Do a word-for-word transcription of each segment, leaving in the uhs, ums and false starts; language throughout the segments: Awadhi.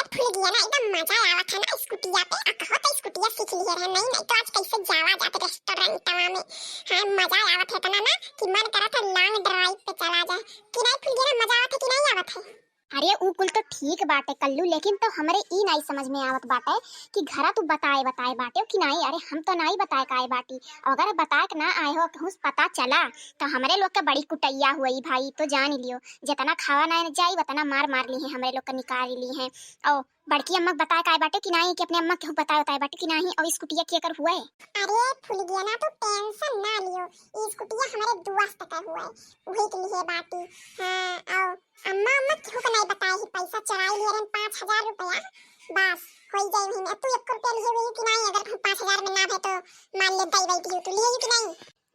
ए फुलगिया ना, एकदम मजा आवत है ना स्कूटिया पे। आ कहो तो स्कूटिया सीख लिए रहे, नहीं, नहीं तो आज कैसे जावा जात रेस्टोरेंटवा में। हाँ, मजा आवत है इतना ना कि मन करत है लॉन्ग ड्राइव पे चला जाए। कि नहीं फुलगिया ना, मजा आवत है कि नहीं आवत है? अरे ऊ कुल तो ठीक बाटे कल्लू, लेकिन तो हमरे ई नाई समझ में आवत बाटे कि घरा तू बताए बताए बाटे कि नाई। अरे हम तो नाई बताए काए बाटी, और अगर बताए के ना आए हो कहूँ पता चला तो हमरे लोग के बड़ी कुटैया हुई भाई, तो जान लियो। जितना खावा ना जाई उतना मार मार ली है, हमरे लोग के निकाल ली है। और बड़की अम्मा के बताए काए बाटे कि नाई, कि अपने अम्मा केहू बताए बताए बाटे कि नाई। और स्कूटिया के कर हुआ है? अरे फुलगिया ना, तू टेंशन ना लियो, ई स्कूटिया हमरे दोस्त का हुआ है, वही के लिए बाटी। हाँ, और अम्मा, अम्मा केहू के नहीं बताए ही, पैसा चुराई लिए रहन पाँच हजार रुपया, बस हो जाए वही में। तू एक रुपया लिए हुई कि नहीं, अगर हम पाँच हजार में ना भे तो मान ले दई बैठी हो, तू लिए कि नहीं?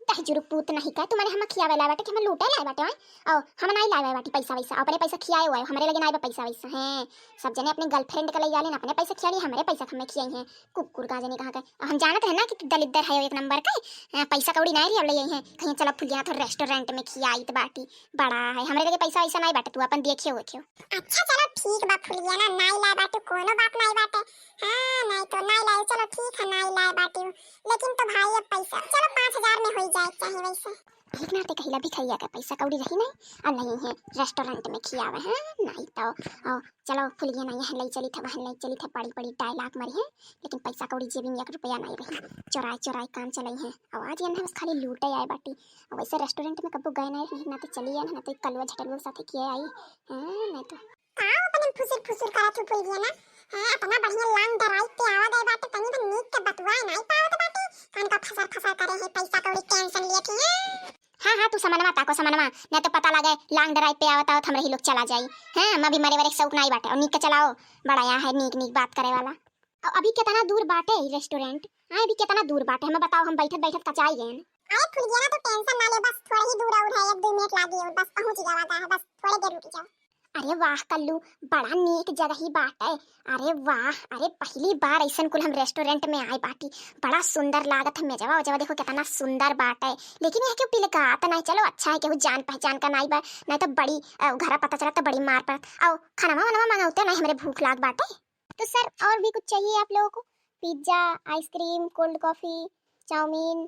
दहजुर पूत नहीं का, तुम्हारे हम खियावे लाए बाटे कि हम लूटे लाए बाटे, हैं? और हम नहीं लाए बाटी पैसा वैसा, अपने पैसा खियाए हुआ है, हमरे लगे नहीं बा पैसा वैसा, हैं? सब जने अपने गर्लफ्रेंड का ले जाले ना, अपने पैसा खियाली, हमरे पैसा हमें खियाई हैं, कुकुर का जने कहाँ के। हम जानत रहे ना कि तू दलिद्दर है एक नंबर के, हैं, पैसा कौड़ी नहीं रिया ले हैं, कहीं चलो फुलिया तो रेस्टोरेंट में खियाई तो बाटी, बड़ा है, हमरे लगे पैसा वैसा नहीं बाटे, तू अपन देखियो, देखियो। अच्छा चलो ठीक बा फुलिया ना, नहीं लाए बाटे, कोनो बात नहीं बाटे। हाँ, नहीं तो नहीं लाए, चलो ठीक है, नहीं लाए बाटे, लेकिन तो भाई अब पैसा चलो पाँच हजार में हो जाए चाहे वैसे। एक नाते कहिला भिखैया के पैसा कौड़ी रही नहीं, और नहीं है रेस्टोरेंट में खियावे हैं, नहीं तो, ओ, चलो फुलिया ना यहाँ ले चली थे, वहाँ ले चली थे, बड़ी बड़ी डायलॉग मारी है, लेकिन पैसा कौड़ी जेबी में एक रुपया नहीं रही, चोराए चोराए काम चलाई है। और आज ये ना बस खाली लूटे आए बाटी, और वैसे रेस्टोरेंट में कबो गए नहीं रही, ना तो चली आए, ना तो कलुआ झटलुआ के साथे किए आई। हाँ, नहीं तो का अपने फुसुर फुसुर करत हो फुलगिया ना? हाँ, इतना बढ़िया लॉन्ग ड्राइव पे आवा गए बाटे, तनी भर नीक के बतुआ नहीं पावत बाटे, कान का फसर फसर करे है, पैसा कौड़ी टेंशन लिए थी। हाँ हाँ, तू समनवा ताको समनवा, नहीं तो पता लगे लॉन्ग ड्राइव पे आवत आवत हमरे ही लोग चला जाई। हाँ, हम अभी मरे वरे के शौक नहीं बाटे, और नीक के चलाओ, बड़ा यहाँ है नीक नीक बात करे वाला। और अभी कितना दूर बाटे ई रेस्टोरेंट? हाँ, अभी कितना दूर बाटे, हमें बताओ, हम बैठत बैठत कचाई गए। अरे फुलगिया ना, तो टेंशन ना ले, बस थोड़ा ही दूर और है, एक दो मिनट लागी और बस पहुँच जावा है, बस थोड़े देर रुक जाओ। अरे वाह कल्लू, बड़ा नीक जगह ही बाटे। अरे वाह, अरे पहली बार ऐसन कुल हम रेस्टोरेंट में आए बाटी, बड़ा सुंदर लागत है मेजवा उजवा, देखो कितना सुंदर बाटे। लेकिन यह क्यों पिलकात नहीं? चलो अच्छा है, केहू जान पहचान का नहीं बा, नहीं तो बड़ी, अ, घरा पता चला तो बड़ी मार पड़त। आओ खाना वाना मंगाते नहीं, हमरे भूख लाग बाटे। तो सर, और भी कुछ चाहिए आप लोगों को? Pizza, ice cream, cold coffee, chow mein,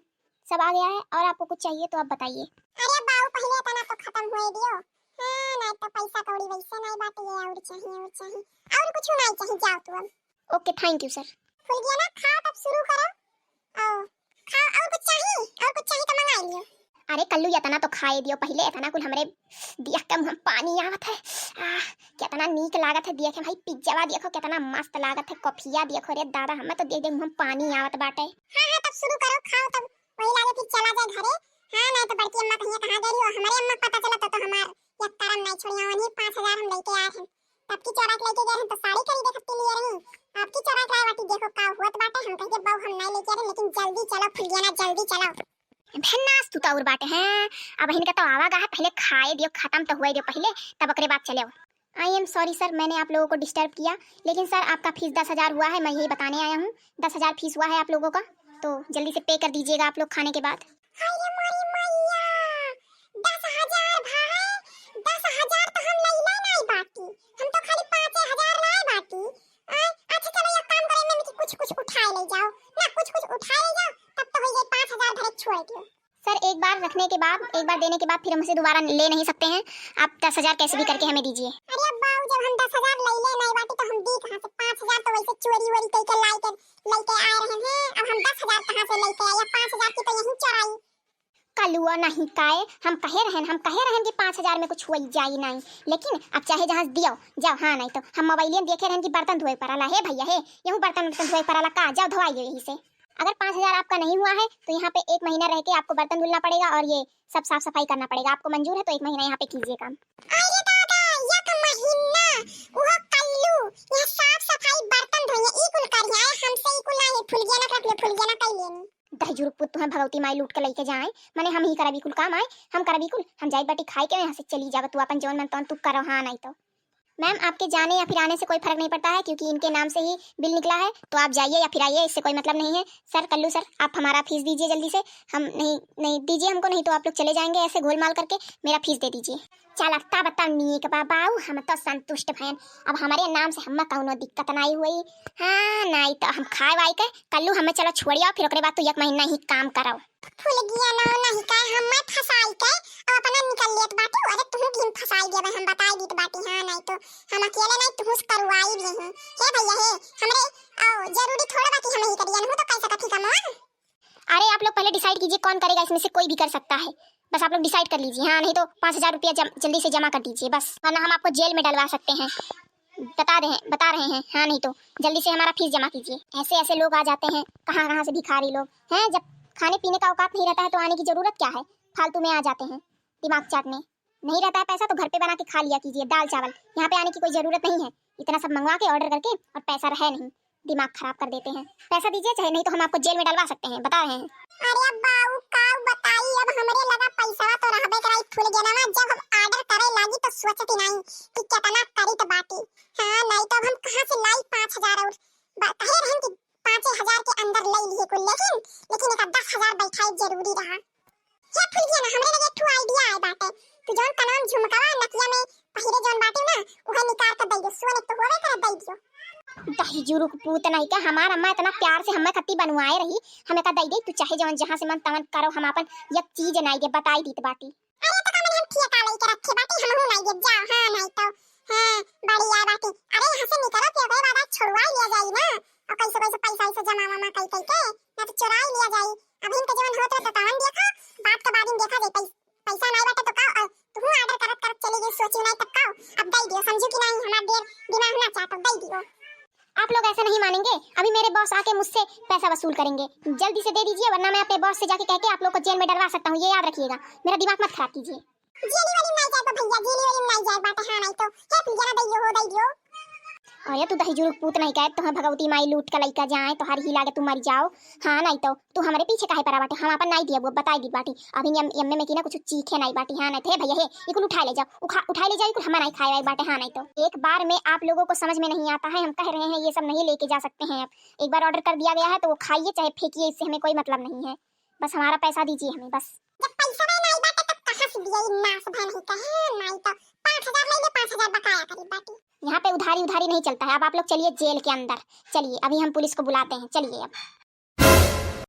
सब आ गया है। और आपको कुछ चाहिए तो आप बताइए। अरे बाऊ, पहले इतना तो खत्म हुए दियो। हाँ, नहीं तो पैसा कौड़ी वैसे नहीं बात, ये और चाहिए, और चाहिए, और कुछ नहीं चाहिए, जाओ तू अब। Okay, thank you sir. फुलगिया ना, खाओ तब शुरू करो। आओ, खाओ, और कुछ चाहिए? और कुछ चाहिए तो मंगा लियो। अरे कल्लू, इतना तो खाए दियो पहले, इतना कुल हमरे देख के मुँह में पानी आवत है। आह, कितना नीक लागत है देखे भाई, पिज्जावा देखो कितना मस्त लागत है, कॉफिया देखो रे दादा, हमें तो देख देख मुँह में पानी आवत बाटे। हाँ हाँ, तब शुरू करो, खाओ तब वही लागे फिर चला जाए घरे। हाँ, नहीं तो बड़की अम्मा कहिए कहाँ गई हो, हमारे अम्मा पता चला तो, तो हमार एक करम नहीं छोड़िया, वही पाँच हजार हम लेके आए हैं। तब की चोरा के लेके गए हैं तो साड़ी खरीदे खातिर लिए रही, अब की चोरा के आए बाटी, देखो का हुआ बाटे। हम कहिए बहू हम नहीं लेके आ रहे, लेकिन जल्दी चलो फुलगिया ना, जल्दी चलो। भन्नास तू तो और बाटे हैं। अब इनका तो आवा गा है, पहले खाए दियो, खत्म तो हुआ दियो पहले, तब ओकरे बाद चले। आई एम सॉरी सर, मैंने आप लोगों को डिस्टर्ब किया, लेकिन सर आपका फीस दस हजार हुआ है, मैं यही बताने आया हूँ, दस हजार फीस हुआ है आप लोगों का, तो जल्दी से पे कर दीजिएगा आप लोग खाने के बाद। हाय रे मोरी मैया, दस हजार भाई, दस हजार तो हम लैले नहीं बाटी, हम तो खाली पाँच हजार लाए बाटी। आय, अच्छा चलो एक काम करो, इनमें से कुछ कुछ उठाए ले जाओ ना, कुछ कुछ उठाए ले जाओ, तब तो हो जाए पाँच हजार भरे छोड़ दियो। सर, एक बार रखने के बाद, एक बार देने के बाद फिर हम उसे दोबारा ले नहीं सकते हैं। आप दस हजार कैसे भी करके हमें दीजिए। अरे बाऊ, जब हम दस हजार लैले नहीं बाटी तो हम दी कहाँ से? पाँच हजार तो वैसे चोरी वोरी करके लाई के लेके आए रहे हैं, अब हम दस हजार कहाँ से लेके आए? या पाँच हजार की तो यहीं चोराई। कलुआ नहीं काए, हम कहे रहन, हम कहे रहन कि पाँच हजार में कुछ हुई जाई नहीं, लेकिन अब चाहे जहाँ दियो जाओ। हाँ, नहीं तो हम मोबाइलियन देखे रहन कि बर्तन धोए पड़ाला। हे भैया, हे, यहू बर्तन उर्तन धोए पड़ाला का? जाओ धोआइए यहीं से। अगर पाँच हजार आपका नहीं हुआ है तो यहाँ पे एक महीना रह के आपको बर्तन धुलना पड़ेगा और ये सब साफ सफाई करना पड़ेगा। आपको मंजूर है तो एक महीना यहाँ पे कीजिए काम। अरे दादा, एक महीना, वो कल्लू, ये साफ सफाई, बर्तन धोइए, ई कुल करिए, हमसे ई कुल ना, ये फुलगिया ना कर ले, फुलगिया ना कर लेनी। दहजुर पुत, तुम्हें भगवती माई लूट के लेके जाए, माने हम ही करबी कुल काम आए, हम करबी कुल, हम जाइत बाटी खाए के, यहाँ से चली जाब, तू अपन जौन मन तौन तू करो, हाँ नहीं तो। मैम, आपके जाने या फिर आने से कोई फर्क नहीं पड़ता है, क्योंकि इनके नाम से ही बिल निकला है, तो आप जाइए या फिर आइए, इससे कोई मतलब नहीं है। सर, कल्लू सर, आप हमारा फीस दीजिए जल्दी से। हम नहीं, नहीं दीजिए हमको, नहीं तो आप लोग चले जाएंगे ऐसे घोलमाल करके, मेरा फीस दे दीजिए। चल अब तब तब नीक बा बाऊ, हम तो संतुष्ट भयन। अब हमरे नाम से हम्मे कउनो दिक्कत नाई होई। हाँ, नाई तो हम खाए वाई के कल्लू हम्मे चलो छोड़ि आओ, फिर ओकरे बाद तू एक महीना ही काम करो। फुलगिया नाव नहीं का हम्मे फंसाई के अब अपना निकल लेत बाटी। अरे तुहू भी हम फंसाई देबे, हम बताई दीत बाटी। हाँ, नाई तो हम अकेले नाई, तुहू से करवाई भी नहीं। हे भैया हे, हमरे आओ जरूरी थोड़ा बा कि हम ही करिए, नहीं तो कैसे कथी का मन। अरे आप लोग पहले डिसाइड कीजिए कौन करेगा, इसमें से कोई भी कर सकता है। बस आप लोग डिसाइड कर लीजिए, हाँ, नहीं तो पाँच हजार रुपया जम, जल्दी से जमा कर दीजिए बस, वरना हम आपको जेल में डलवा सकते हैं। बता रहे हैं, बता रहे हैं, हाँ, नहीं तो जल्दी से हमारा फीस जमा कीजिए। ऐसे ऐसे लोग आ जाते हैं कहाँ कहाँ से, भिखारी लोग हैं। जब खाने पीने का औकात नहीं रहता है तो आने की जरूरत क्या है, फालतू में आ जाते हैं दिमाग चाटने। नहीं रहता है पैसा तो घर पे बना के खा लिया कीजिए दाल चावल, यहाँ पे आने की कोई जरूरत नहीं है। इतना सब मंगवा के, ऑर्डर करके, और पैसा रहे नहीं, दिमाग खराब कर देते हैं। पैसा दीजिए, चाहे नहीं तो हम आपको जेल में डलवा सकते हैं, बता रहे हैं। अरे बाऊ, का बताई, अब हमरे लगा पैसा तो रहबे कराई फुलगेनवा, जब हम ऑर्डर करे लागी तो सोचती नहीं कि कितना करी तो बाटी। हाँ, नहीं तो अब हम कहाँ से लाई पाँच हजार और ब-, कहे रहन कि पाँचे हजार के अंदर ले लिए कुल, लेकिन, लेकिन एक दस हजार बैठाई जरूरी रहा। हे फुलगेना, हमरे लगे एक ठो आइडिया आए बाटे। तू जौन कनवा में झुमकवा नकिया में पहिरे जौन बाटे ना, उहे निकाल के दई दे। सोने तो होवे करे, दई दियो। दहिजुरुक पूत नहीं के, हमार अम्मा इतना प्यार से हमें खत्ती बनवाए रही, हमें का दई दे। तू चाहे जौन जहाँ से मन तवन करो, हम आपन एक चीज नहीं दे, बताई दीत बाटी। अरे तो का मने हम ठेका लेके रखे बाटी, हमहू नहीं दे, जाओ। हाँ, नहीं तो, हाँ, बड़ी आए बाटी। अरे यहाँ से निकलो, फिर ओकरे बाद आज छोड़वाई लिया जाई ना, और कैसे कैसे पैसा ऐसे जमा वमा कई कई के, ना तो चुराई लिया जाई। अभी इनके जवन होत रहे तो तवन देखा, बात के बाद में देखा जाई। पैस-, पैसा नहीं बाटे तो का, और तू ऑर्डर करत करत चली गई, सोची नहीं तब का। अब दई दियो, समझू कि नहीं, हमार देर दिमाग ना चाहत, दई दियो। आप लोग ऐसे नहीं मानेंगे, अभी मेरे बॉस आके मुझसे पैसा वसूल करेंगे। जल्दी से दे दीजिए, वरना मैं अपने बॉस से जाके कह के आप लोग को जेल में डलवा सकता हूँ, ये याद रखिएगा, मेरा दिमाग मत खराब कीजिए। जेली वाली नहीं जाए भैया, जेली वाली नहीं जाए बाटे, हाँ नहीं तो। हे तू जरा दइयो हो, दइयो। अरे तू दहिजुरुक पूत नहीं कहे, तोहे भगवती माई लूट के लइका जाए, तोहार ही लागे तू मर जाओ। हाँ नहीं तो तू हमरे पीछे काहे पड़ा बाटे, हम आपन नहीं दिया, वो बताई दी बाटी। अभी एम-, एम्मे में की ना कुछ चीखे नहीं बाटी, हाँ नहीं तो। हे भैया हे, इकुल उठाए ले जाओ, उखा-, उठाए ले जाओ, इकुल हमार नहीं खाए वाई बाटे, हाँ नहीं तो। एक बार में आप लोगों को समझ में नहीं आता है, हम कह रहे हैं ये सब नहीं लेके जा सकते हैं। अब एक बार ऑर्डर कर दिया गया है तो वो खाइए चाहे फेंकिए, इससे हमें कोई मतलब नहीं है, बस हमारा पैसा दीजिए हमें बस। जब पैसा नहीं बाटे तो कहाँ से दिया, ई नास भन ही कहे, नहीं तो पाँच हजार ले ले, पाँच हजार बकाया करी बाटी। यहाँ पे उधारी उधारी नहीं चलता है। अब आप लोग चलिए जेल के अंदर, चलिए, अभी हम पुलिस को बुलाते हैं, चलिए अब।